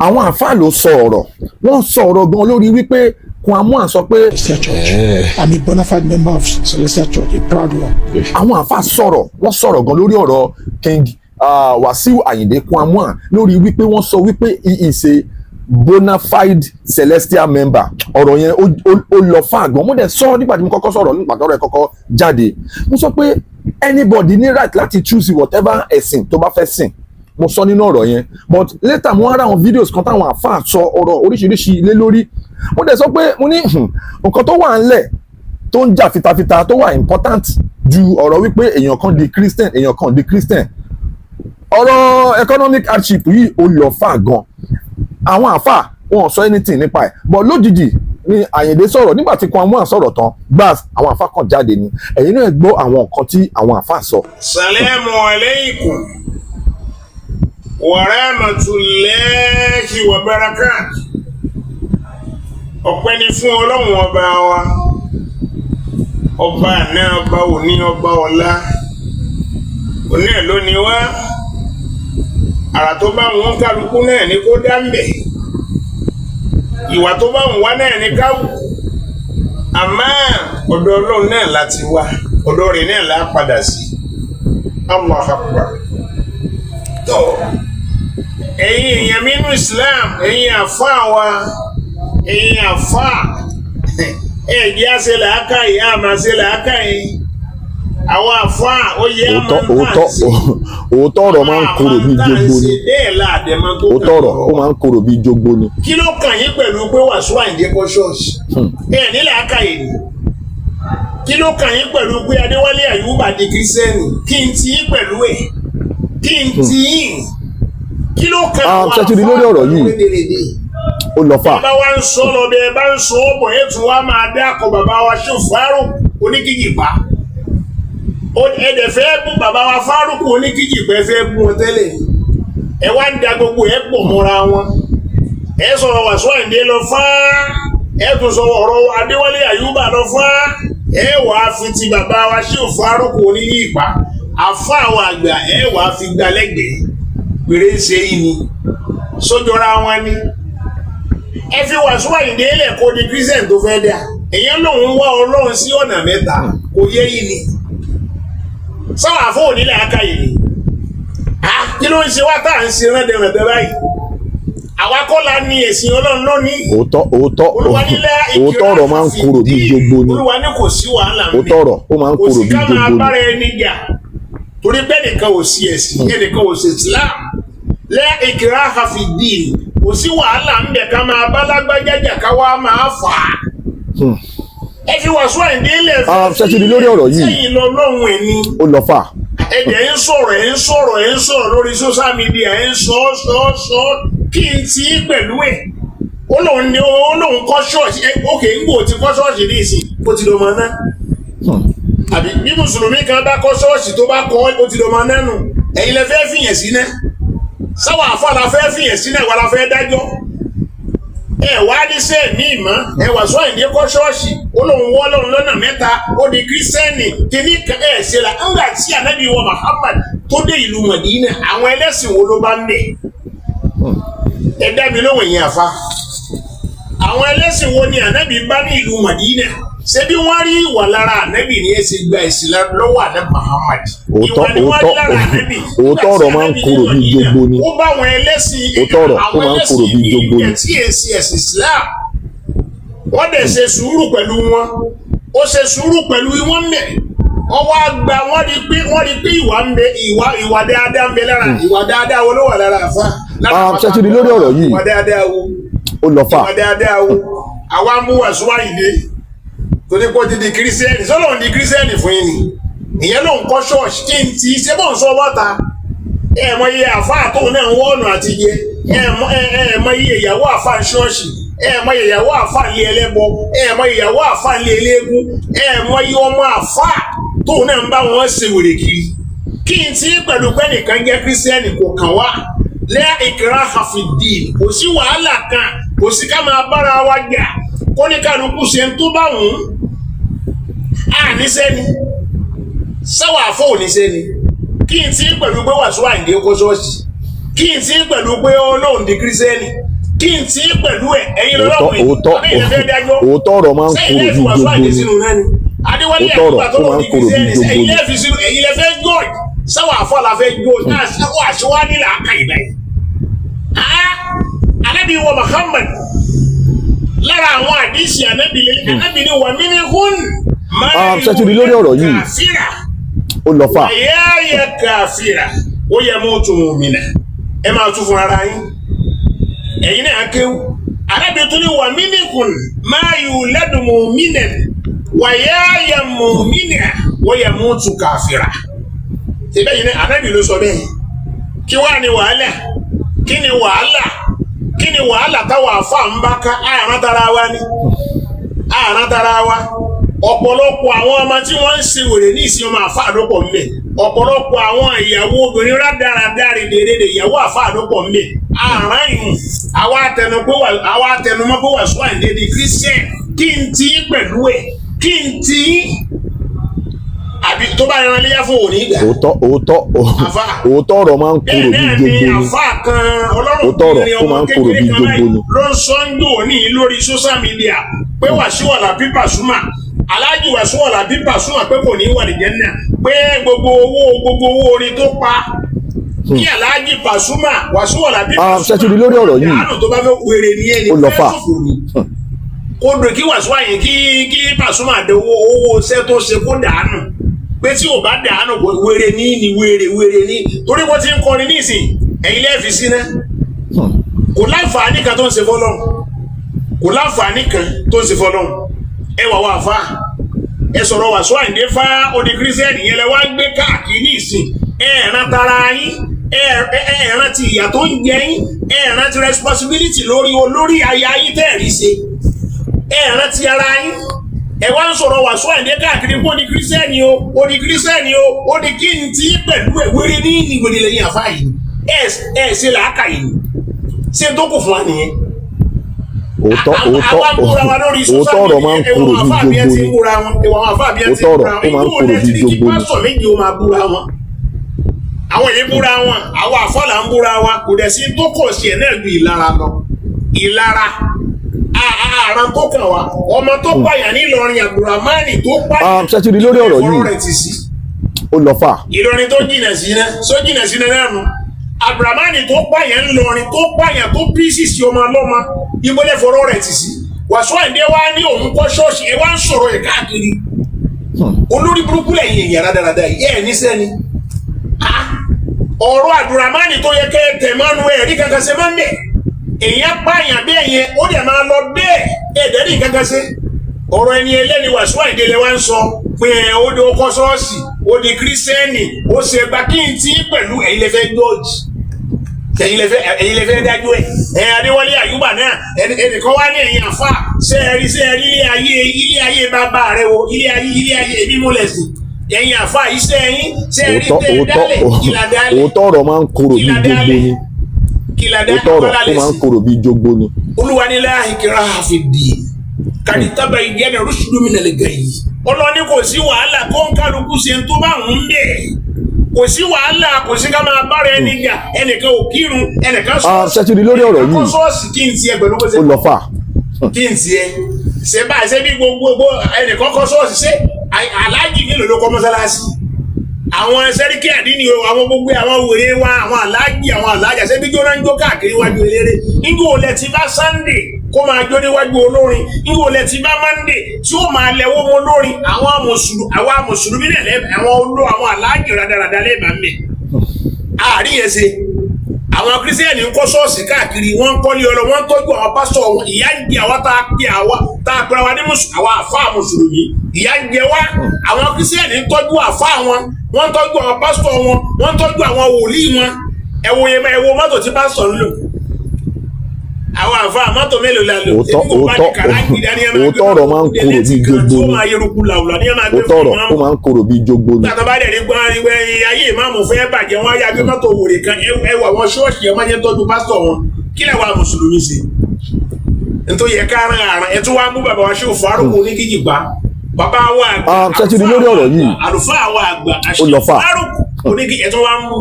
Àwọn àáfàá ló sọ ọ̀rọ̀, wọ́n sọ ọ̀rọ̀ gan lórí wípé Kwam 1 sọ pé Celestial Church. I'm a bona fide member of Celestial Church, a proud one. Àwọn àáfàá sọ̀rọ̀, wọ́n sọ̀rọ̀ gan lórí ọ̀rọ̀ King Wasiu Ayinde Kwam 1, lórí wípé wọ́n sọ wípé he is a bona fide Celestial member. Ọ̀rọ̀ yẹn ó lọ fún àgbọ̀n. Mo dẹ̀ sọ nígbà tí mo kọ́kọ́ sọ̀rọ̀, nígbà tọ́rọ̀ ẹ̀ kọ́kọ́ jáde, mo sọ pé anybody ní right láti choose whatever ẹ̀sìn tó bá fẹ́ sìn. Mo sọ nínú ọ̀rọ̀ yẹn, but later mo wá rí àwọn videos kan táwọn àáfàá sọ ọ̀rọ̀ oríṣiríṣi lé lórí. Mo dẹ̀ sọ pé mo ní nǹkan tó wà ńlẹ̀ tó ń jà fitafita, tó wà important ju ọ̀rọ̀ wípé èèyàn kan di Christian, èèyàn kan di Christian, ọ̀rọ̀ economic hardship yìí, ó lọ fà gan. Àwọn àáfàá wọn ò sọ anything nípa ẹ̀, but lójijì ni Àyìndé sọ̀rọ̀. Nígbà tí Kwam 1 sọ̀rọ̀ tán, gbas, àwọn àáfàá kan jáde ni. Ẹ̀yin náà gbọ́ àwọn nǹkan tí àwọn àáfàá sọ. Salamu alaikum wa rahmatulahi wa barakat. Ọpẹ́ ni fún Ọlọ́run ọba wa, ọba àná, ọba òní, ọba ọ̀la, òní ẹ̀ ló ní wá. Àrà tó bá wọn kálukú náà ní kó dá ń bẹ̀, ìwà tó bá wọn wá náà ní káwù, àmọ́ ọ̀dọ̀ Ọlọ́run náà láti wá, ọ̀dọ̀ rẹ̀ náà lá padà sí. Allah akbar. Tó ẹ̀yin èèyàn nínú Islam, ẹ̀yin àfáà wa, ẹ̀yin àfáà, ẹ̀ jẹ́ àṣẹ làákàyè, àmà ṣe làákàyè. Àwọn àfáà ó yẹ àmà Òótọ́ òótọ́ òótọ́ ọ̀rọ̀ máa ń korò bí jogbo ni. Bẹ́ẹ̀ láàdẹ̀mọ́ tó Òótọ́ ọ̀rọ̀, ó máa ń korò bí jogbo ni. Kí ló kàn yín pẹ̀lú pé Wàsíù Àyìndé kọ́ ṣọ́ọ̀ṣì? Ẹ̀ ní làákàyè ni. Kí ló kàn yín pẹ̀lú pé Adéwálé Àyùbá di Christian? Kí n ti yín pẹ̀lú ẹ̀? Kí n ti yín? Kí ló kàn Ah, àwọn ṣé ti rí lórí ọ̀rọ̀ yìí? rédèrèdè? Ó lọ fà. Bá wa ń sọ lọ, bẹ bá ń sọ bọ̀, ẹ̀ tún wá máa dákọ̀ bàbá wa ṣe Fárúkù Oníkìjìpá. Ẹ̀dẹ̀ fẹ́ bú bàbá wa Fárúkù Oníkìjìpá, ẹ fẹ́ bú wọn tẹ́lẹ̀, ẹ wá ń da gbogbo ẹ pọ̀ mọ́ra wọn. Ẹ sọ̀rọ̀ Wàsíù Àyìndé lọ fáá, ẹ tún sọ ọ̀rọ̀ Adéwálé Àyùbá lọ fáá, ẹ wàá fi ti bàbá wa ṣe Fárúkù Oníkìjìpá, àfa àwọn àgbà, ẹ wàá fi gba lẹ́gbẹ̀ẹ́. Pèrè ń ṣe yìí ni sójọra wọn ni. Ẹ fi Wàsíù Àyìndé lẹ̀ kó di Christian tó fẹ́ dà. Èèyàn lòun wá Ọlọ́run sí ọ̀nà mẹ́ta, kò yé yìí ni sáwọn àfọ onílẹ̀ aka yìí ni. Ah, kí ló ń ṣe wá tá à ń ṣe rẹ́dẹ̀rẹ̀dẹ̀ báyìí? Àwa kọ́ la ní ẹ̀sìn Ọlọ́run lónìí. Òótọ́ òótọ́ Olúwa nílẹ̀ òótọ́ ọ̀rọ̀ máa ń korò bí jogbo ni. Olúwa ní kò sí wàhálà ń bẹ. Òótọ́ ọ̀rọ̀, ó máa ń Kò korò sí bí ká máa jogbo ni. bára ẹni jà torí bẹ́ẹ̀ nìkan ò sí ẹ̀sìn, ẹnìkan ò sí Islam. La ikraha fi din, kò sí wàhálà ń bẹ ká máa bá lágbájá jà, ká wá máa fà á. Ẹ fi Wàsíù Àyìndé lẹ̀. Ah, ṣé ti rí lórí ọ̀rọ̀ yìí? Sẹ́yìn lọ lọ́hùn ẹ̀ ni. Ó lọ fà. Ẹ̀jẹ̀ ń sọ̀rọ̀, ẹ̀ ń sọ̀rọ̀, ẹ̀ ń sọ̀rọ̀ lórí social media, ẹ̀ ń sọ sọ sọ. Kí n ti pẹ̀lú ẹ̀? Ó lóun ní, ó lóun kọ́ ṣọ́ọ̀ṣì ẹ. Ókè, ń gbò ti kọ́ ṣọ́ọ̀ṣì ní ìsìn, ó ti dọ̀mọ́ náà àbí? Bí mùsùlùmí kan bá kọ́ ṣọ́ọ̀ṣì, tó bá kọ́, ó ti dọ̀mọ́ náà nù. Ẹ̀yin lẹ fẹ́ fìyàn sí náà, sáwọ́ àfọ́ la fẹ́ fìyàn sí náà, wà la fẹ́ dájọ́. Ẹ wá ní sẹ́ẹ̀ mí mọ́. Ẹ Wàsíù Àyìndé kọ́ ṣọ́ọ̀ṣì, ó lóun wọ́ lóun lọ́nà mẹ́ta, ó di Christian kìíní kan. Ẹ̀ ṣe la ńgbà tí Ànábì wa Muhammad tó dé ìlú Mọ̀dínà, àwọn ẹlẹ́sìn wo ló bá ń bẹ̀? Ẹ dá mi lóhùn yẹn, àfa. Àwọn ẹlẹ́sìn wo ni Ànábì bá ní ìlú Mọ̀dínà? Ṣebí wọ́n rí ìwà lára Ànábì ní ẹ ṣe gba ẹ̀sìn lọ́wọ́ Ànábì Muhammad? Òótọ́ Ìwà ni wọ́n rí òótọ́ lára Ànábì. Òótọ́ ọ̀rọ̀ máa ń korò bí jogbo ni. Ó bá àwọn ẹlẹ́sìn Òótọ́ ọ̀rọ̀, ó àwọn máa ń korò bí ẹlẹ́sìn jogbo ni. ìbílẹ̀ tí èsì ẹ̀sìn Islam, wọ́n dẹ̀ ṣe sùúrù pẹ̀lú wọn. Ó ṣe sùúrù pẹ̀lú wọn mẹ́. Wọ́n wá gba, wọ́n rí pé ìwà ń bẹ, ìwà dáadáa ń bẹ lára. Ìwà dáadáa wo ló wà lára àfa? Lára Ah, àfa? Ṣé ti rí lórí ọ̀rọ̀ yìí? Ìwà dáadáa wo? Ó lọ fà. Ìwà dáadáa wo? Àwa mú Wàsíù Àyìndé torí pé ó ti di Christian, sọlọ́run di Christian fún yín ni. Ìyẹn ló ń kọ́ ṣọ́ọ̀ṣì, kí n ti ṣé bọ́n sọ bọ́ta? Ẹ mọ iye àfáà tóun náà ń wọ́ọ̀nù àti jẹ. Ẹ mọ iye ìyàwó àfáà ṣọ́ọ̀ṣì, ẹ mọ iye ìyàwó àfáà ilé ẹlẹ́bọ, ẹ mọ ìyàwó àfáà ilé eléégún, ẹ mọ iye ọmọ àfáà tóun náà ń bá wọn ṣe wèrè kiri. Kí n ti pẹ̀lú pé nìkan jẹ́ Christian kò kàn wá. La ikraha fi din, kò sí wàhálà kan, kò sí ká máa bára wa jà. Kó ní kálukú ṣe ń tó bá wùn ún. Àníṣẹ́ ni sáwà àfọ́ òníṣẹ́ ni. Kí n ti pẹ̀lú pé Wàsíù Àyìndé kó ṣọ́ọ̀ṣì? Kí n ti pẹ̀lú pé ó lóun di Christian? Kí n tí pẹ̀lú ẹ̀, ẹ̀yin Òótọ́ lọ́wọ́ òótọ́ àbí ilẹ̀ fẹ́ dájọ́. Òótọ́ ọ̀rọ̀ máa ń Sẹ́yìn korò lẹ́ẹ̀fi bí Wàsíù jogbo Àyìndé ni. sínú náà ni. Adéwálé Òótọ́ ọ̀rọ̀ Àyùbá tó ó lọ máa ń ní korò bí Kristiẹni, jogbo sẹ́yìn ni. lẹ́ẹ̀fi sínú, ẹ̀yin lẹ fẹ́ judge. Sáwọ́ àfọ́ la fẹ́ judge náà, sáwọ́ àṣewá nílà áká ìgbà yìí. Ànábì wa Muhammad, lára àwọn àdìsí ànábì lé, ànábì ni wà mí ní hún. Ah, ṣé ti rí lórí ọ̀rọ̀ yìí? Kàfíra Ó lọ fà. Àyà kàfíra ó yẹ mú tún mú mi nà, ẹ máa tún fún ara yín, ẹ̀yin náà kéwù. Ànábì tún ní wà mí ní hún máa yù lẹ́dùn mú mi nà wà yá yẹ mú mi nà ó yẹ mú tún kàfíra. Síbẹ̀ yìí ní ànábì ló sọ bẹ́ẹ̀. Kí wàá ní wàhálà? Kí ni wàhálà? Kí ni wàhálà táwọn àfa ń bá ká? Àrùn tara wa ni, àrùn tara wa. Ọ̀pọ̀lọpọ̀ àwọn ọmọ tí wọ́n ń ṣe wèrè ní ìsìn, ọmọ àfa àdópọ̀ ń bẹ̀. Ọ̀pọ̀lọpọ̀ àwọn ìyàwó obìnrin rádaràda rèdèrèdè, ìyàwó àfa àdópọ̀ ń bẹ̀. Àrùn ìhùn àwa àtẹnumọ́ pé Wàsíù Àyìndé di Christian. Kí n ti pẹ̀lú ẹ̀? Kí n ti àbí tó bá yan léyà fún òní ìgbà. Òótọ́ òótọ́ Àfà. Òótọ́ ọ̀rọ̀ máa ń Bẹ́ẹ̀ korò bí náà ni jogbo ni. Àfa kan ọlọ́run Òótọ́ ọ̀rọ̀ obìnrin ó ọmọ máa ń korò kékeré bí kan jogbo báyìí ni. ló ń sọ ń dò ní lórí social media pé Wàsíù Àlàbí Pàṣúmà, Aláàjì Wàsíù Àlàbí Pàṣúmà, pé kò ní wà ní Jánnà, pé gbogbo owó orin tó pa kí Aláàjì Pàṣúmà, Wàsíù Àlàbí Ah, ṣé ti rí lórí ọ̀rọ̀ yìí? Dànù tó bá fẹ́ wèrè ní ẹni Ó lọ fẹ́ fà. ṣòfò ni. Kó dùn kí Wàsíù Àyìndé kí Pàṣúmà dé owó iṣẹ́ tó ṣe kó dànù, pé tí ò bá dànù kò wèrè ní wèrè ní, torí wọ́n ti ń kọrin nísìn, ẹ̀yin lẹ́ẹ̀fi sí náà. Kò láǹfààní kan tó ń ṣe fọlọ́run, kò láǹfààní kan tó ń ṣe fọlọ́run. Ẹ wà wà fà, ẹ sọ̀rọ̀ Wàsíù Àyìndé fá odi Christian yẹn lẹ wá ń gbé káàkiri ní ìsìn. Ẹ ẹ̀ràn tara yín, ẹ ẹ̀ràn ti ìyà tó ń jẹ yín, ẹ ẹ̀ràn ti responsibility lórí olórí aya yín tẹ́ ẹ̀ rí ṣe, ẹ ẹ̀ràn ti ara yín. Ẹ wá ń sọ̀rọ̀ Wàsíù Àyìndé káàkiri kó di Christian o, ó di Christian o, ó di kí n ti pẹ̀lú ẹ̀? Wéré ní ìwéré lẹ́yìn àfa yìí. Ẹ ẹ ṣe làákà yìí, ṣé tó kù fún wa nìyẹn? Òótọ́ òótọ́ òótọ́ ọ̀rọ̀ máa ń korò bí jogbo ni. Òótọ́ ọ̀rọ̀ ó máa ń korò bí jogbo ni. Pásọ̀ méjì ó máa búra wọn, àwọn èyí búra wọn, àwọn àfọlà ń búra wa. Kò dẹ̀ sí tó kọ̀ sí ẹ̀ náà ju ìlara lọ, ìlara àrùn tó kàn wá. Ọmọ tó pààyàn nílọrin, Abdulrahman tó pààyàn, Ah, ṣé ti rí lórí ọ̀rọ̀ yìí? ìfọ̀rọ̀ rẹ̀ ti sí. Ó lọ fà. Ìlọrin tó jìnà sí iná só jìnà sí iná náà nu. Abdulrahman tó pààyàn ńlọrin, tó pààyàn, tó píìsì sí ọmọ ọlọ́mọ, ìbọlẹ̀ fọ̀rọ̀ rẹ̀ ti sí. Wàsíù Àyìndé wá ní òun kọ́ ṣọ́ọ̀ṣì, ẹ wá ń sọ̀rọ̀ ẹ̀ káàkiri. Olórí burúkú lẹ́yìn èèyàn rádaràda yìí, ẹ̀ níṣẹ́ ni. Ah, ọ̀rọ̀ Abdulrahman tó yẹ kẹ́ ẹ tẹ̀ mánu ẹ̀ rí kankan ṣe máa ń bẹ̀. Èèyàn pààyàn bẹ́ẹ̀ yẹn, ó dẹ̀ máa lọ bẹ́ẹ̀, ẹ̀ẹ́dẹ̀ rí kankan ṣe. Ọ̀rọ̀ ẹni ẹlẹ́ni Wàsíù Àyìndé lẹ wá ń sọ pé ẹ ó di ọkọ ṣọ́ọ̀ṣì, ó di Christian, ó ṣe ẹgbà. Kí n tí pẹ̀lú ẹ̀yin lẹ fẹ́ judge, ẹ̀yin lẹ fẹ́ dájú ẹ̀. Ẹ̀ Adéwálé Àyùbá náà, ẹnìkan wá ní ẹ̀yin àfa, ṣé ẹ rí, ṣé ẹ rí ilé ayé, ilé ayé bàbá rẹ wo ilé ayé, ilé ayé èmi múlẹ̀ sí. Ẹ̀yin àfa, iṣẹ́ ẹ̀yin, ṣé ẹ rí Òótọ́ tẹ́ ẹ òótọ́ dálẹ̀? Kí la dálẹ̀? Òótọ́ ọ̀rọ̀ máa ń korò bí Kí la jogbo dálẹ̀? ni. Kí la dá Òótọ́ ọ̀rọ̀ ó máa ń korò bí jogbo ni. Olúwa ní la ikraha fi ddin kadi tabayyana rushdu minal gayyi. Ọlọ́ni kò sí wàhálà, kó ń kálukú ṣe tó bá ń bẹ̀, kò sí wàhálà, kò sí ká máa bára ẹni jà. Ẹnìkan ò kírun, ẹnìkan Ah, ṣé ti rí lórí ọ̀rọ̀ ẹnìkan yìí? kọ́ ṣọ́ọ̀ṣì. Kí n tiẹ̀ pẹ̀lú bó ṣe Ó lọ fà. Kí n tiẹ̀ ṣe báyìí, ṣe bí gbogbo ẹnìkan kọ́ ṣọ́ọ̀ṣì, ṣé aláàjì mélòó ló kọ́ mọ́sálásí? Àwọn sẹ́ríkì àdínì o, àwọn gbogbo àwọn wèrè wa, àwọn aláàjì, àwọn aláàjà, ṣé bí jóná ń jó káàkiri wájú eléré? Nígbà olè ti bá Sunday kó máa jó níwájú olórin? Nígbà olè ti bá Monday tí ó máa lẹ́wọ́ mọ́ lórin? Àwọn mùsùlùmí, àwọn mùsùlùmí náà lẹ́ àwọn oló, àwọn aláàjì rádaràda lẹ́ẹ̀bà ń bẹ̀ àárín yẹn ṣe. Àwọn Christian ń kọ́ ṣọ́ọ̀ṣì káàkiri, wọ́n ń kọ́lé ọlọ́, wọ́n ń tọ́jú àwọn pásítọ̀ wọn. Ìyà ń jẹ àwa tá a pè àwa tá a pera wa ní àwa àfáà mùsùlùmí, ìyà ń jẹ wá. Àwọn Christian ń tọ́jú àfáà wọn, wọ́n ń tọ́jú àwọn pásítọ̀ wọn, wọ́n ń tọ́jú àwọn wòlíì wọn. Ẹ wo yẹn, ẹ wo mọ́tò tí pásítọ̀ ń lò. Àwọn àfáà, mọ́tò mélòó la lò? Òótọ́ ọ̀rọ̀ máa ń korò bí jogbo ni. Òótọ́ ọ̀rọ̀ ó máa ń korò bí jogbo ni. Gbàtọ́ bá dẹ̀ ní gbọ́n rí wẹ́ ayé ìmáàmù fẹ́ bàjẹ́, wọ́n á yá gbé mọ́tò wòrè kan. Ẹ wà wọn ṣọ́ọ̀ṣì, ẹ máa jẹ́ tọ́jú pásítọ̀ wọn. Kí lẹ̀ wà mùsùlùmí sí nítorí yẹ ká rán àrùn ẹ tún wá mú bàbá wa ṣé òfò arúgbó ní kíjì pa bàbá wa àgbà. Ah, ṣé ti rí lórí ọ̀rọ̀ yìí? Àlùfáà wa àgbà Ó lọ fà. arúgbó oníkìjì ẹ tún wá mú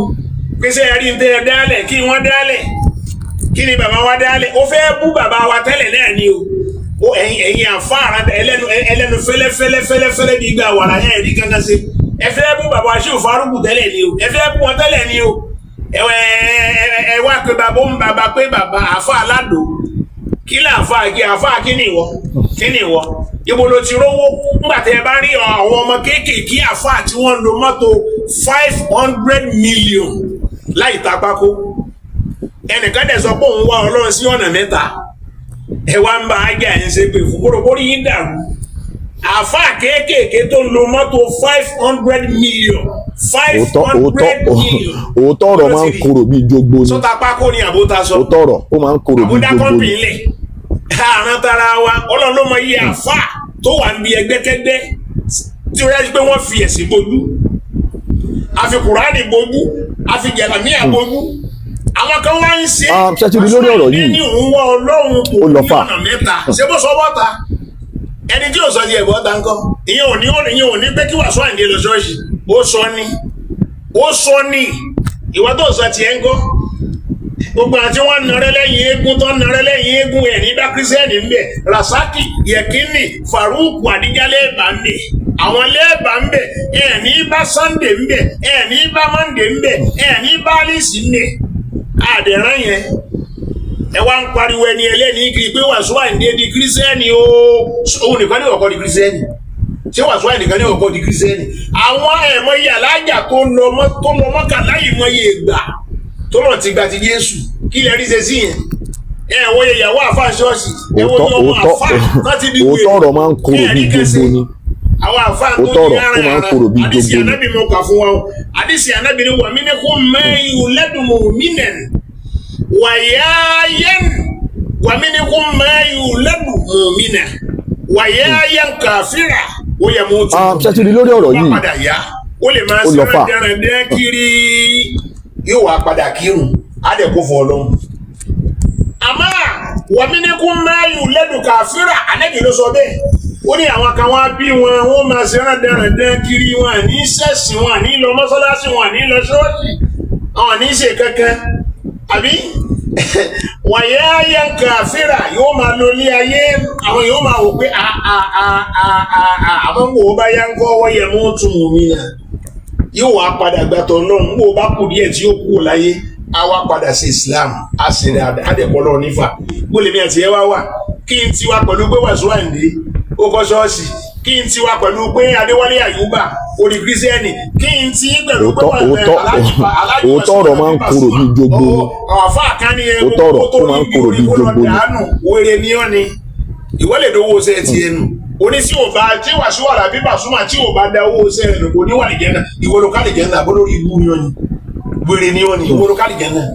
pèsè ẹ̀rí ń tẹ́ ẹ dálẹ̀ kí wọ́n dálẹ̀. Kí ni bàbá wa dálẹ̀? Ó fẹ́ bú bàbá wa tẹ́lẹ̀ náà ni o. Ó ẹ̀yin àfáàrà ẹlẹ́nu ẹlẹ́nu fẹ́lẹ́fẹ́lẹ́ fẹ́lẹ́fẹ́lẹ́ bí gbà wàrà ẹ̀ rí kankan sí. Ẹ fẹ́ bú bàbá wa Ṣéhù Fárúkù tẹ́lẹ̀ ni o, ẹ fẹ́ bú wọn tẹ́lẹ̀ ni o. Ẹ ẹ wá pé bàbá ó ń bàbá pé bàbá àfa aládò. Kí lè àfa kí àfa kí ni ìwọ, kí ni ìwọ, ibo ló ti rówó? Ńgbà tẹ ẹ bá rí àwọn ọmọ kéékèèké àfa tí wọ́n ń lo mọ́tò 500 million láì ta pákó, ẹnìkan dẹ̀ sọ pé òun wá Ọlọ́run sí ọ̀nà mẹ́ta, ẹ wá ń bá ajá ẹ̀ ń ṣe pé fún kórókórí yín dàrú. Àfa kéékèèké tó ń lo mọ́tò 500 million, five Òótọ́ òótọ́ hundred million. Òótọ́ ọ̀rọ̀ máa ń korò bíi jogbo ni. Sọ́ta pákó ni àbóta sọ. Òótọ́ ọ̀rọ̀, ó máa ń korò bíi Àbúdá jogbo kọ́ńpì ni. ńlẹ̀ àrùn tara wa. Ọlọ́run ló mọ iye àfa tó wà níbi ẹgbẹ́kẹ́gbẹ́ tí ó yẹ pé wọ́n fi ẹ̀sìn bojú, àfi Kùránì bojú, àfi jàlámíà bojú, àwọn kan wá ń ṣe. Ah, ṣé ti rí lórí ọ̀rọ̀ yìí? Ní òun wá Ọlọ́run kò Ó lọ ní fà. ọ̀nà mẹ́ta. Ṣé bó sọ bọ́ta? Ẹni tí ò sọ ti ẹ̀bọ́ ta ńkọ́? Ìyẹn ò ní pé kí Wàsíù Àyìndé lọ ṣọ́ọ̀ṣì. Ó sọ ni, ó sọ ni. Ìwọ tó sọ tiẹ̀ ńkọ́? Gbogbo àti wọn nàrẹ lẹ́yìn eégún tó nàrẹ lẹ́yìn eégún ẹ̀ ní bá kírísítẹ́nì ń bẹ̀. Rasaki Yekini Faruku Adija lẹ́ẹ̀bà ń bẹ̀, àwọn lẹ́ẹ̀bà ń bẹ̀. Ẹ̀ ní bá Sunday ń bẹ̀, ẹ̀ ní bá Monday ń bẹ̀, ẹ̀ ní bá Alice ń bẹ̀. Àdẹ̀rán yẹn, ẹ wá ń pariwo ẹni ẹlẹ́ni kiri pé Wàsíù Àyìndé di kírísítẹ́nì o. Òun nìkan ní ọ̀kọ́ di kírísítẹ́nì? Ṣé Wàsíù Àyìndé nìkan ní ọ̀kọ́ di kírísítẹ́nì? Àwọn ẹ̀mọye alájà tó lọ mọ́kà láyìí mọye ìgbà tó lọ ti gba ti Jésù, kí lẹ rí ṣe sí yẹn? Ẹ wọ ìyàwó àfa ṣọ́ọ̀ṣì, ẹ wọ Òótọ́ ọmọ òótọ́ àfa láti di òótọ́ ọ̀rọ̀ máa ń korò ẹ rí bíi kẹsẹ̀. jogbo ni. Àwọn àfa tó Òótọ́ ní ọ̀rọ̀, ara ó máa ń ara korò bíi àdìsí jogbo ni. Ànábì mo kà fún wa o. Àdìsí Ànábì ni wà mí ní kó mẹ́yù lẹ́dùnmọ̀ mínẹ̀n wàyáyẹn, wà mí ní kó mẹ́yù lẹ́dùnmọ̀ mínẹ̀ wàyáyẹn kàfírà ó yẹ mú tu. Ah, ṣé ti rí lórí ọ̀rọ̀ Wá yìí? padà yá, ó lè máa Ó lọ fà. ṣe dẹ́rẹ̀dẹ́ kiri, yóò wá padà kírun, á dẹ̀ kó fọ Ọlọ́run. Àmọ́ wàmíníkún máyù lẹ́dùn kàfírà, Ànábì ló sọ bẹ́ẹ̀. Ó ní àwọn kan wá bí wọn, wọ́n máa ṣe rán-dẹ̀rẹ̀dẹ̀ kiri, wọn ní sẹ́sìn, wọn ní lọ mọ́sálásí, wọn ní lọ ṣọ́ọ̀ṣì, wọn ní ṣe kankan. Àbí wàyà ayé kàfírà yóò máa lo ilé ayé, àwọn yóò máa wò pé a a a a a a àwọn wò ó bá yá ń kọ́ wọ́n yẹ mú tún mí náà, yóò wá padà gbàtọ̀ lọ́hùn. Bó bá kú díẹ̀ tí yóò kú láyé, á wá padà sí Islam, á sì rẹ̀ àdẹ̀pọ̀ lọ́wọ́ nífà. Bó lèmi àti ẹ wá wà, kí n tiwa pẹ̀lú pé Wàsíù Àyìndé ó kọ́ ṣọ́ọ̀ṣì? Kí n tiwa pẹ̀lú pé Adéwálé Àyùbá ó di kírísítẹ́nì? Kí n ti pẹ̀lú pé Òótọ́ òótọ́ òótọ́ ọ̀rọ̀ máa ń korò bíi jogbo ni. Àwọn àfáà kan ní ẹ Òótọ́ ọ̀rọ̀, ó máa ń korò bíi jogbo ni. Wèrè ni ọ́ ni. Ìwọ lè dówó ṣe ti ẹnu oní tí ò bá tí Wàsíù Àlàbí Pàsúmà tí ò bá da owó ṣe rẹ̀ kò ní wà lè jẹ́ náà. Ìwọ ló ká lè jẹ́ náà bó lórí ibú ni ọ́ ni. Wèrè ni ọ́ ni. Ìwọ ló ká lè jẹ́ náà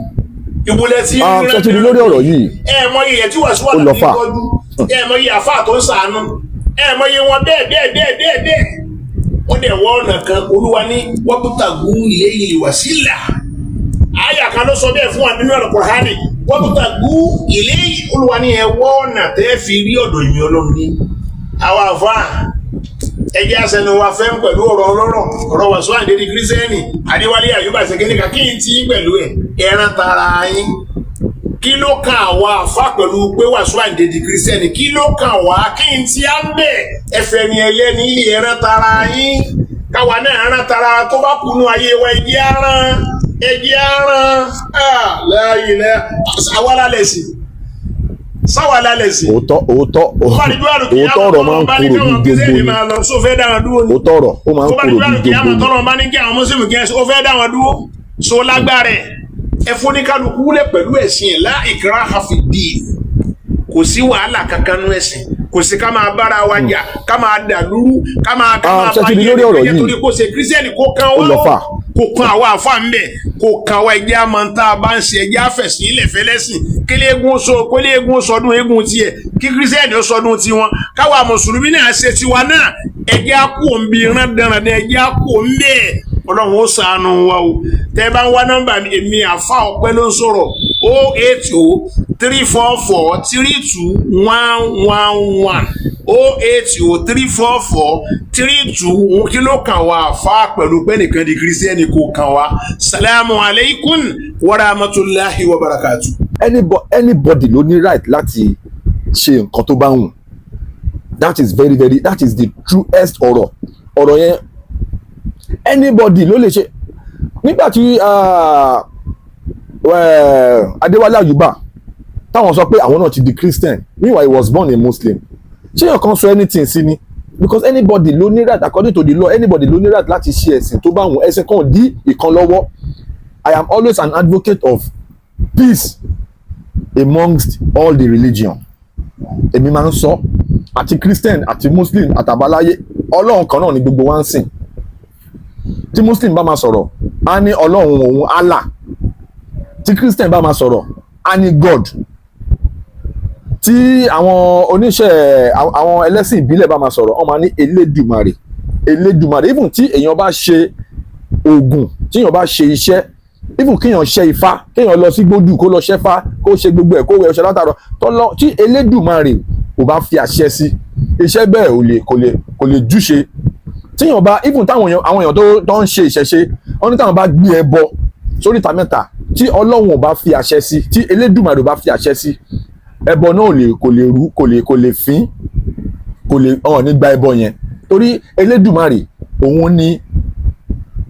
ìwọlẹ̀ tí. Ah, ṣé ti rí lórí ọ̀rọ̀ yìí? Ẹ mọ iye tí Wàsíù Ó lọ Àlàbí fà. tọ́jú, ẹ mọ iye àfáà tó ń sàánú, ẹ mọ iye wọn bẹ́ẹ̀ bẹ́ẹ̀ bẹ́ẹ̀ bẹ́ẹ̀ bẹ́ẹ̀. Wọ́n dẹ̀ wọ́ ọ̀nà kan. Olúwa ní wọ́pútà gún ilé ìwàsílà, àyà kan ló sọ bẹ́ẹ̀ fún wa nínú Al-Qur'ani. Wọ́pútà gún ilé, Olúwa ní ẹ wọ́ ọ̀nà tẹ́ fi rí ọ̀dọ̀ ìmí Ọlọ́run ní. Àwọn àfáà, ẹjẹ́ àṣẹnu wa fẹ́ pẹ̀lú ọ̀rọ̀ ọlọ́rọ̀, ọ̀rọ̀ Wàsíù Àyìndé di kírísítẹ́nì, Adéwálé Àyùbá ṣèkéníkà, kí n tí pẹ̀lú ẹ̀ ẹran tara yín? Kí ló kan àwa àfa pẹ̀lú pé Wàsíù Àyìndé di kírísítẹ́nì? Kí ló kan wá? Kí n tí á ń bẹ̀? Ẹfẹ̀ ni ẹlẹ́ni ilé ẹran tara yín, káwa náà ẹran tara tó bá kunu ayé wa. Ẹjẹ́ aràn, ẹjẹ́ aràn láàyè lẹ́ àwa lálẹ́ sí sáwà lálẹ́ sí. Òótọ́ òótọ́ òótọ́ ọ̀rọ̀ máa ń korò bíi jogbo ni. Òótọ́ ọ̀rọ̀, ó máa ń korò bíi jogbo ni. Tọ́lọ́ bá ní kí àwọn mùsùlùmí kí ó fẹ́ dá wọn dúró so lágbára ẹ̀, ẹ fún ní kálukú lẹ̀ pẹ̀lú ẹ̀sìn ẹ̀. La ikraha fi ddin, kò sí wàhálà kankan nú ẹ̀sìn, kò sí ká máa bára wa jà, ká máa dàlúrú, ká Ah, máa ṣé ti rí lórí ọ̀rọ̀ yìí? torí kó ṣe kírísítẹ́nì kó kan Ó wá lọ fà. kò kan àwa àfa ń bẹ̀, kò kan àwa. Ẹjẹ́ àmọ́ tá a bá ń ṣe, ẹjẹ́ àfẹ̀sìn ilẹ̀ fẹ́lẹ́sìn. Kílé eégún sọ, kólé eégún sọdún eégún tiẹ̀, kí kírísítẹ́nì ó sọdún tiwọn, káwa mùsùlùmí náà ṣe tiwa náà. Ẹjẹ́ àkú òǹbí rán dandan, ẹjẹ́ àkú òǹbẹ́. Ọlọ́run ó ṣàánú wa o. Tẹ́ bá ń wá nọ́mbà mi, èmi àfa ọpẹ́ ló ń sọ̀rọ̀, 08034432111, 0803443 2. Kí ló kàn wá àfa pẹ̀lú pé nìkan di kírísítẹ́nì? Kò kàn wá. Salamu alaykum wa rahmatulahi wa barakatu. Anybody ló ní right láti ṣe nǹkan tó bá wù. That is very very, that is the truest ọ̀rọ̀. Ọ̀rọ̀ yẹn, anybody ló lè ṣe. Nígbà tí Adéwálé Àyùbá táwọn sọ pé àwọn náà ti di Christian, meanwhile he was born a Muslim, ṣé èèyàn kan sọ anything sí ni? Because anybody ló ní right, according to the law, anybody ló ní right láti ṣe ẹ̀sìn tó bá wù. Ẹ̀sìn kan dí ìkan lọ́wọ́. I am always an advocate of peace amongst all the religion. Èmi máa ń sọ, àti Christian àti Muslim àtàbáláyé, Ọlọ́run kan náà ni gbogbo wa ń sìn. Tí Muslim bá máa sọ̀rọ̀, á ní Ọlọ́run òun, Allah. Tí Christian bá máa sọ̀rọ̀, á ní God. Tí àwọn oníṣẹ́, àwọn ẹlẹ́sìn ìbílẹ̀ bá máa sọ̀rọ̀, wọ́n máa ní Elédùmarè, Elédùmarè. Even tí èèyàn bá ṣe oògùn, tí èèyàn bá ṣe iṣẹ́, even kéèyàn ṣe ifá, kéèyàn lọ sí gbódù kó lọ ṣẹ́fá, kó ṣe gbogbo ẹ̀, kó wẹ̀ ọṣẹ látàrọ tọ́lọ́, tí Elédùmarè kò bá fi àṣẹ sí iṣẹ́ bẹ́ẹ̀, ò lè kò lè júṣe. Tíyàn bá even táwọn èèyàn, àwọn èèyàn tó ń ṣe ìṣẹ̀ṣe, wọ́n ní táwọn bá gbé ẹbọ sóríta mẹ́ta, tí Ọlọ́run ò bá fi àṣẹ sí, tí Elédùmarè ò bá fi àṣẹ sí, ẹbọ náà ò lè kò lè rú, kò lè fín, kò lè ọ̀hún nígbà ẹbọ yẹn, torí Elédùmarè òun ni,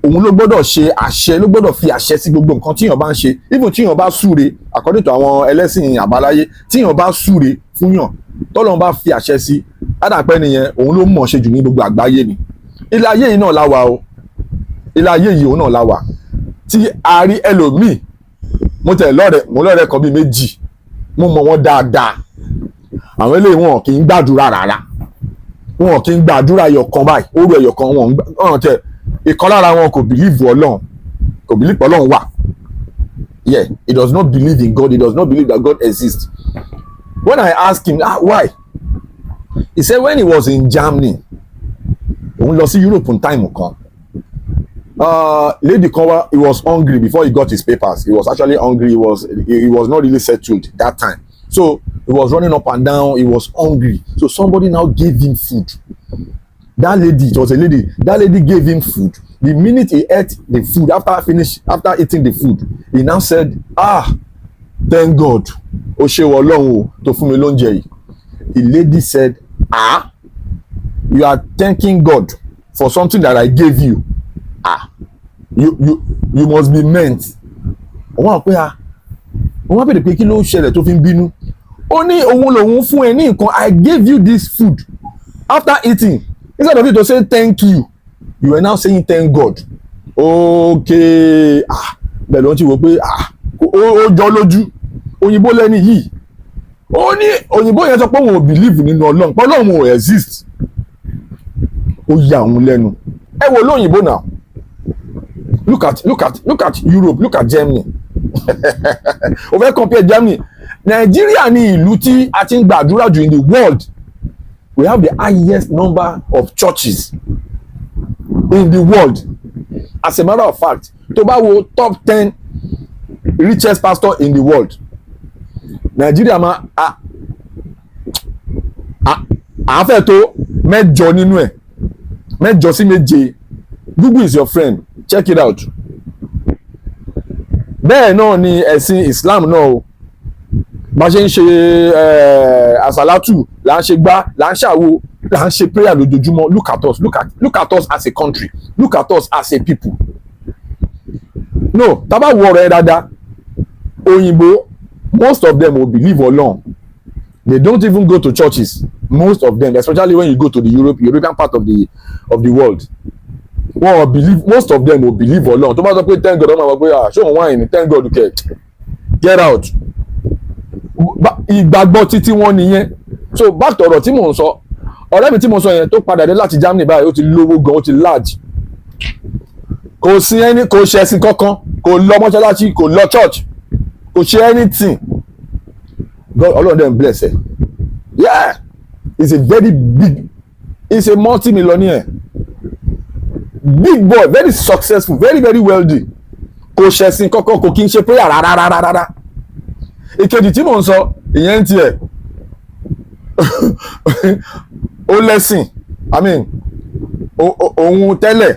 òun ló gbọ́dọ̀ ṣe àṣẹ, ló gbọ́dọ̀ fi àṣẹ sí gbogbo nǹkan tíyàn bá ń ṣe. Even tíyàn bá súre, according to àwọn ẹlẹ́sìn àbáláyé, tíyàn bá súre fúnyàn, tọ́lọ́run bá fi àṣẹ sí, ádàpẹ́ nìyẹn, òun ló mọ̀ ṣe jù ní gbogbo àgbáyé ni. Ilé ayé yìí náà la wà o, ilé ayé yìí òun náà la wà. Tí a rí ẹlòmíì, mo tẹ̀ lọ́rẹ̀, mo lọ́rẹ̀ kan bíi méjì, mo mọ̀ wọ́n dáadáa. Àwọn eléyìí, wọn kì í gbàdúrà rárá, wọn kì í gbàdúrà ẹyọ kan báyìí, ó rú ẹyọ kan wọn ń wọn tẹ. Ìkan lára wọn kò believe Ọlọ́run, kò believe Ọlọ́run wà. Yeah, he does not believe in God. He does not believe that God exists. When I ask him, "Ah, why?" He said when he was in Germany, òun lọ sí Europe on time kan, lady kan wá. He was hungry before he got his papers. He was actually hungry. He was not really settled that time, so he was running up and down. He was hungry, so somebody now gave him food. That lady, it was a lady, that lady gave him food. The minute he ate the food, after eating the food, he now said, "Ah, thank God, o ṣé wọ Ọlọ́run o tó fún mi lóúnjẹ yìí." The lady said, "Ah, you are thanking God for something that I gave you? Ah, you must be meant." Òun á pé, ah, òun á bèrè pé kí ló ń ṣẹlẹ̀ tó fi ń bínú. Ó ní òun lòun fún ẹ ní nǹkan. "I gave you this food. After eating, instead of you to say thank you, you are now saying thank God." Okay, ah, bẹ́ẹ̀ ló ń ti wò pé, ah, ó jọ lójú. Òyìnbó lẹ́ni yìí. Ó ní òyìnbó yẹn sọ pé òun ò believe nínú Ọlọ́run, pé Ọlọ́run ò exist. Ó ya òun lẹ́nu. Ẹ wo lóyìnbó now. Look at Europe, look at Germany. O fẹ́ compare Germany. Nàìjíríà ní ìlú tí a ti ń gbàdúrà jù in the world. We have the highest number of churches in the world. As a matter of fact, tó bá wo top 10 richest pastor in the world, Nàìjíríà máa a fẹ́ tó mẹ́jọ nínú ẹ̀, mẹ́jọ sí méje. Google is your friend, check it out. Bẹ́ẹ̀ náà ni ẹ̀sìn Islam náà o. Bá ṣe ń ṣe àsálátù là ń ṣe gbá, là ń ṣàwo, là ń ṣe prayer lójoojúmọ́. Look at us, look at us as a country, look at us as a people. No, tá bá wo ọ̀rọ̀ yẹn dáadáa, òyìnbó, most of them will believe Ọlọ́run. They don't even go to churches, most of them, especially when you go to the European part of the world. Wọn ò believe, most of them will believe Ọlọ́run. Tó bá sọ pé "Thank God," wọ́n máa sọ pé, "Ah, ṣé òun wáyé ni? Thank God kẹ, get out." Ìgbàgbọ́ títí wọn nìyẹn. So back to ọ̀rọ̀ tí mò ń sọ. Ọ̀rẹ́ mi tí mo sọ yẹn tó padà dé láti Germany báyìí, ó ti lówó gan, ó ti large. Kò sí ẹni, kò ṣe ẹ̀sìn kankan, kò lọ mọ́ṣáláṣí, kò lọ church, kò ṣe anything. God, Ọlọ́run dẹ̀ ń bless ẹ̀. Yeah, he's a very big, he's a multi-millionaire, big boy, very successful, very very wealthy. Kò ṣẹ̀sìn kankan, kò kí n ṣe prayer rárá rárá rárá. Ìkejì tí mò ń sọ, ìyẹn ń tiẹ̀, ó lẹ́sìn. I mean, òun tẹ́lẹ̀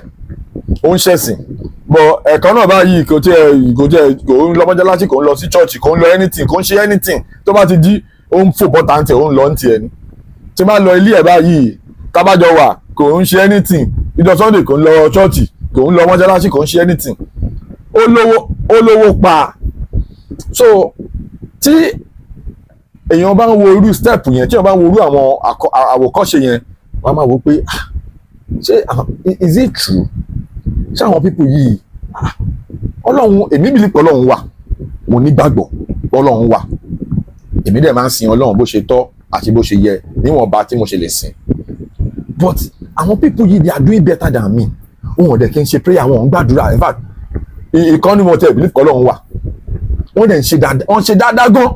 ó ń ṣẹ̀sìn, But ẹ̀kan náà báyìí, kò tiẹ̀ kò ń lọ mọ́ṣáláṣí, kò ń lọ sí church, kò ń lọ anything, kò ń ṣe anything. Tó bá ti jí, ó ń fò bọ́ta ń tẹ̀, ó ń lọ ń tiẹ̀ ni. Tí bá lọ ilé ẹ̀ báyìí, tábàjọ wà, kò ń ṣe anything. Ìjọ Sunday, kò ń lọ church, kò ń lọ mọ́ṣáláṣí, kò ń ṣe anything. Ó lówó, ó lówó pa. So tí èèyàn bá ń wo irú step yẹn, tí èèyàn bá ń wo irú àwọn àwòkọ́ṣe yẹn, wọ́n á máa wò pé, ah, ṣé is it true? Ṣé àwọn people yìí, ah, Ọlọ́run, èmi believe pé Ọlọ́run wà. Mo nígbàgbọ́ pé Ọlọ́run wà. Èmi dẹ̀ máa ń sin Ọlọ́run bó ṣe tọ́ àti bó ṣe yẹ, níwọ̀nba tí mo ṣe lè sìn. But àwọn people yìí, they are doing better than me. Wọn ò dẹ̀ kí n ṣe prayer, wọn ò ń gbàdúrà. In fact, ìkan ní mo tẹ̀ believe pé Ọlọ́run wà. Wọ́n dẹ̀ ń ṣe dáadáa, wọ́n ń ṣe dáadáa gan.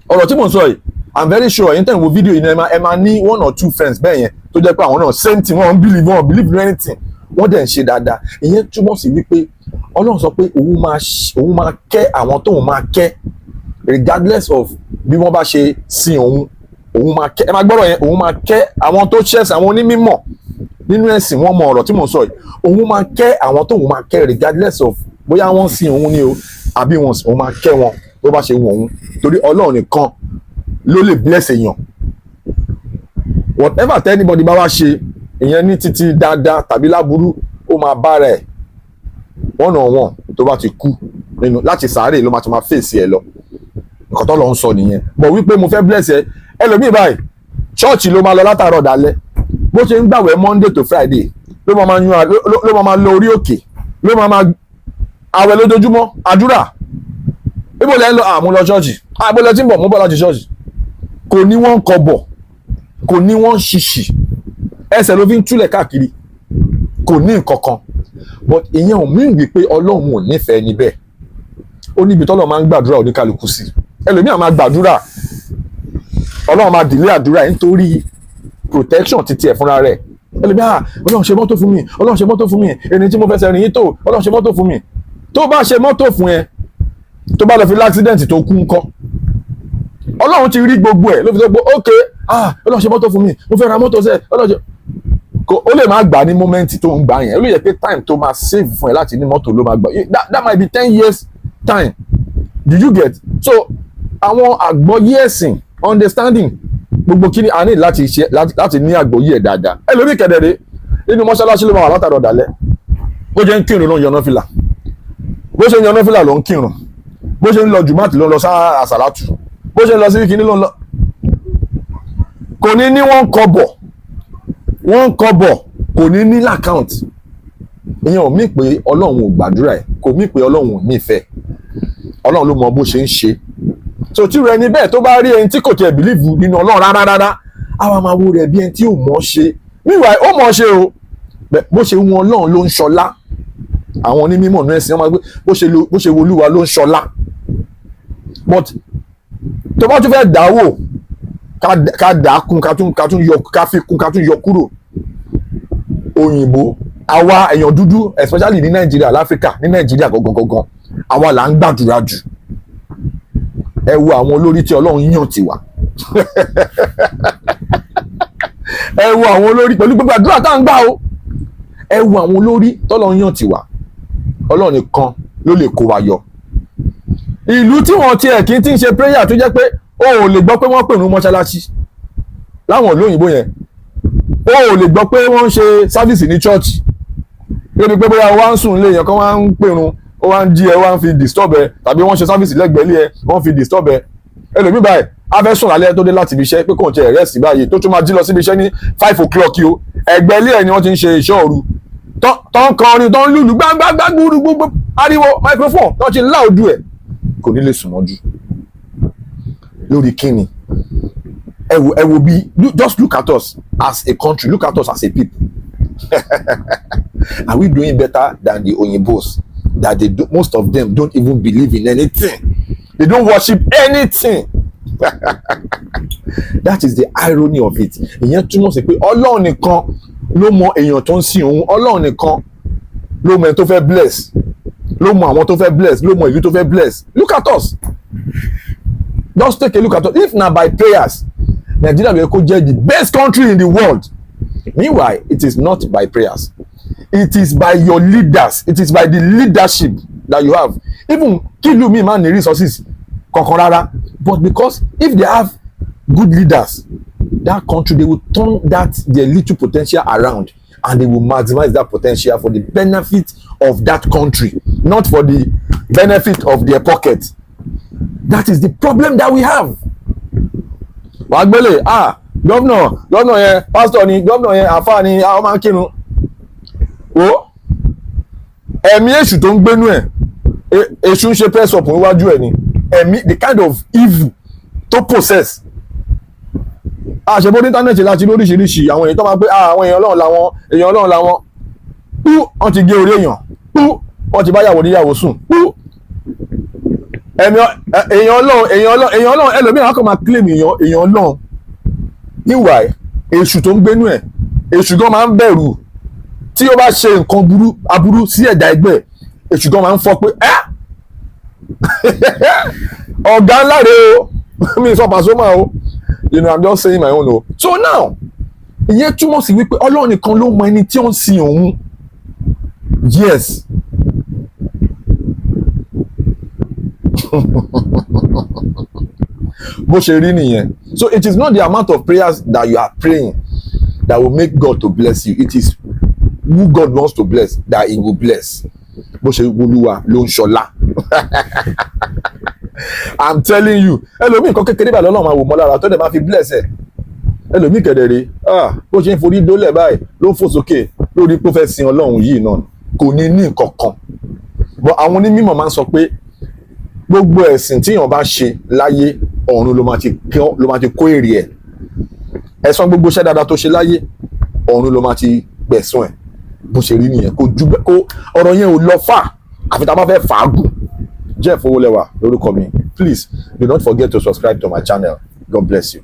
Ọ̀rọ̀ tí mò ń sọ yìí, I'm very sure ẹ̀yin tẹ̀ ń wo fídíò yìí ní, ẹ máa ní one or two friends bẹ́ẹ̀ yẹn tó jẹ́ pé àwọn náà, same thing, wọ́n believe, wọ́n believe in anything, wọ́n dẹ̀ ń ṣe dáadáa. Ìyẹn túmọ̀ sí wípé Ọlọ́run sọ pé òun máa kẹ́ àwọn tóun máa kẹ́, regardless of bí wọ́n bá ṣe sin òun. Òun máa kẹ́. Ẹ máa gbọ́rọ̀ yẹn. Òun máa kẹ́ àwọn tó ṣẹ̀sìn. Àwọn onímọ̀ nínú ẹ̀sìn, wọ́n mọ ọ̀rọ̀ tí mò ń sọ yìí. Òun máa kẹ́ àwọn tóun máa kẹ́, regardless of bóyá wọ́n sin òun ni o àbí wọ́n sin. Òun máa kẹ́ wọn bó bá ṣe wù òun, torí Ọlọ́run nìkan ló lè bless èèyàn. Whatever tell anybody bá wá ṣe, ìyẹn ní títí dáadáa tàbí láburú, ó máa bára ẹ̀ one on one tó bá ti kú nínú láti sàárè, ló máa ti máa fèsì ẹ lọ. Nǹkan tó lọ ń sọ nìyẹn. Bọ̀ wípé mo fẹ́ bless ẹ, ẹlòmíì báyìí, ṣọ́ọ̀ṣì ló máa lọ látàárọ̀ dalẹ́. Bó ṣe ń gbàwẹ̀ Monday to Friday, ló máa máa yan, ló máa máa lọ orí òkè, ló máa máa àwẹ̀ lójoojúmọ́, àdúrà. Ibo lẹ́ ń lọ? Àmú lọ ṣọ́ọ̀ṣì. Àbò lẹ tí ń bọ̀? Mú bọ̀ láti ṣọ́ọ̀ṣì. Kò ní wọ́n kọ́bọ̀, kò ní wọ́n ṣìṣì, ẹsẹ̀ ló fi ń túlẹ̀ káàkiri, kò ní nǹkan kan. But ìyẹn ò mean wípé Ọlọ́run ò nífẹ̀ẹ́ níbẹ̀. Ó níbi tọ́lọ́ máa ń gbàdúrà oníkálukú sí. Ẹlòmíà máa gbàdúrà, Ọlọ́run máa dìlé àdúrà ẹ̀ nítorí protection títí ẹ̀ fúnra rẹ̀. Ẹlòmíà, "Ọlọ́run ṣe mọ́tò fún mi, Ọlọ́run ṣe mọ́tò fún mi, ẹni tí mo fẹsẹ̀ rìn yín tó, Ọlọ́run ṣe mọ́tò fún mi." Tó bá ṣe mọ́tò fún ẹ, tó bá lọ fi l'accident tó kú ńkọ́? Ọlọ́run ti rí gbogbo ẹ̀ ló fi sọ pé, "Ok, ah, Ọlọ́run ṣe mọ́tò fún mi, mo fẹ́ ra mọ́tò sẹ́." Ọlọ́run ṣe kò, ó lè má gbà ní moment tó ń gbà yẹn. Ó lè yẹ pé time tó máa save fún ẹ láti ní mọ́tò ló máa gbà. That might be 10 years time. Do you get? So àwọn àgbọ́yé ẹ̀sìn, understanding gbogbo kíni a ní láti ṣe láti ní àgbọ́yé ẹ̀ dáadáa. Ẹlòmíì kẹ̀dẹ̀rẹ̀, nínú mọ́ṣáláṣí ló máa wà látàrọ̀ dálẹ́. Bó ṣe ń kírun ló ń yan náfìlà, bó ṣe ń yan náfìlà ló ń kírun, bó ṣe ń lọ jùmọ́àtì ló ń lọ sáà àsàlátù, bó ṣe ń lọ sí kíní ló ń lọ. Kò ní ní wọ́n kọ́bọ̀, wọ́n kọ́bọ̀ kò ní ní l'account. Ìyẹn ò mean pé Ọlọ́run ò gbàdúrà ẹ̀, kò mean pé Ọlọ́run ò nífẹ̀ẹ́. Ọlọ́run ló mọ bó ṣe ń ṣe. So tí rẹ ní bẹ́ẹ̀, tó bá rí ẹni tí kò tiẹ̀ believe nínú Ọlọ́run rárá rárá, àwa máa wo rẹ̀ bí ẹni tí ò mọ̀ ṣe. Meanwhile, ó mọ̀ ṣe o. Bó ṣe wọn Ọlọ́run ló ń ṣọlá. Àwọn onímọ̀ nínú ẹ̀sìn, wọ́n máa gbé bó ṣe wo Olúwa ló ń ṣọlá. But tó bá tún fẹ́ dáwò, ká dà á kún, ká tún yọ, ká fi kún, ká tún yọ kúrò. Òyìnbó, àwa èèyàn dúdú, especially ní Nàìjíríà, láfíríkà, ní Nàìjíríà gangan gangan, àwa là ń gbàdúrà jù. Ẹ wo àwọn olórí tí Ọlọ́run yàn tì wá. Ẹ wo àwọn olórí, pẹ̀lú gbogbo àdúrà tá à ń gbà o, ẹ wo àwọn olórí tọ́lọ́run yàn tì wá. Ọlọ́run nìkan ló lè kó wa yọ. Ìlú tí wọ́n tiẹ̀ kí n ti ń ṣe prayer, tó jẹ́ pé o ò lè gbọ́ pé wọ́n pè ní mọ́ṣáláṣí láwọn ìlú òyìnbó yẹn, o ò lè gbọ́ pé wọ́n ń ṣe service ní church, débi pé bóyá wọ́n á ń sùn lé, èèyàn kan wá ń pèrun, ó wá ń jí ẹ, wá ń fi disturb ẹ, tàbí wọ́n ṣe service lẹ́gbẹ̀ẹ́ ilé ẹ, wọ́n fi disturb ẹ. Ẹlòmíì báyìí, a fẹ́ sùn lálẹ́, tó dé láti ibi iṣẹ́, pé kò ń tiẹ̀ rest báyìí, tó tún máa jí lọ síbi iṣẹ́ ní 5 o'clock yìí o, ẹgbẹ́ ilé ẹ̀ ni wọ́n ti ń ṣe iṣẹ́ òru tó ń kọrin, tó ń lùlù gbágbágbá, gbúrú gbogbo ariwo microphone tó ti ń loud ẹ̀, kò ní lè sùn mọ́jú. Lórí kíni? Ẹ wo bí, just look at us as a country, look at us as a people. Are we doing better than the oyinbos that they do? Most of them don't even believe in anything. They don't worship anything. That is the irony of it. Ìyẹn túmọ̀ sí pé Ọlọ́run nìkan ló mọ èèyàn tó ń sìn òun. Ọlọ́run nìkan ló mọ ẹni tó fẹ́ bless, ló mọ àwọn tó fẹ́ bless, ló mọ ìlú tó fẹ́ bless. Look at us. Just take a look at us. If na by prayers, Nigeria will kó jẹ́ the best country in the world. Meanwhile, it is not by prayers. It is by your leaders, it is by the leadership that you have. Even kí ìlú mi máa ní resources kankan rárá, but because if they have good leaders, that country, they will turn that their little potential around and they will maximize that potential for the benefit of that country, not for the benefit of their pocket. That is the problem that we have. Wàá gbélé, ah, governor, governor yẹn pastor ni, governor yẹn àfáà ni, àwọn máa ń kírun o. Ẹ̀mí èṣù tó ń gbénú ẹ̀, èṣù ń ṣe press up níwájú ẹ̀ ni. Ẹ̀mí, the kind of evil tó possess, àṣebó ní internet láti lóríṣiríṣi àwọn èèyàn tó máa pé, ah, àwọn èèyàn Ọlọ́run làwọn, èèyàn Ọlọ́run làwọn. Pú, wọ́n ti gé orí èèyàn. Pú, wọ́n ti bá yàwó níyàwó sùn. Pú, ẹ̀mí èèyàn Ọlọ́run, èèyàn Ọlọ́run, èèyàn Ọlọ́run. Ẹlòmíràn á kàn máa claim èèyàn, èèyàn Ọlọ́run. Meanwhile, èṣù tó ń gbénú ẹ̀, èṣù gan máa ń bẹ̀rù. Tí ó bá ṣe nǹkan burú, aburú sí ẹ̀dá ẹgbẹ́, èṣù gan máa ń fọ́ pé ẹ́ ọ̀gá ńlá rèé o. Mi sọ Pasuma o, I'm just saying my own o. So now, ìyẹn túmọ̀ sí wípé Ọlọ́run nìkan ló mọ ẹni tí ó ń sin òun. Yes, bó ṣe rí nìyẹn. So it is not the amount of prayers that you are praying that will make God to bless you. It is who God wants to bless that he will bless. Bó ṣe wọlúwa ló ń ṣọlá. I'm telling you, ẹlòmíì, nǹkan kékeré báyìí lọ́lọ́run máa wò mọ́ lára tó dẹ̀ máa fi bless ẹ̀. Ẹlòmíì kẹ̀dẹ̀rẹ̀, ah, bó ṣe ń forí dólẹ̀ báyìí ló ń fò sókè lórí pé ó fẹ́ sin Ọlọ́run yìí náà, kò ní ní nǹkan kan. But àwọn onímọ̀ máa ń sọ pé gbogbo ẹ̀sìn tíyàn bá ṣe láyé, ọ̀run ló máa ti kó èrè ẹ̀. Ẹ̀san gbogbo iṣẹ́ dáadáa tó ṣe láyé, ọ̀run ló máa ti gbẹ̀san ẹ̀. Bó ṣe rí nìyẹn. Kò ju bẹ́ẹ̀ kó ọ̀rọ̀ yẹn ò lọ fà, àfi tá a bá fẹ́ fàágùn. Jeff Owólẹ́wà lórúkọ mi. Please do not forget to subscribe to my channel. God bless you.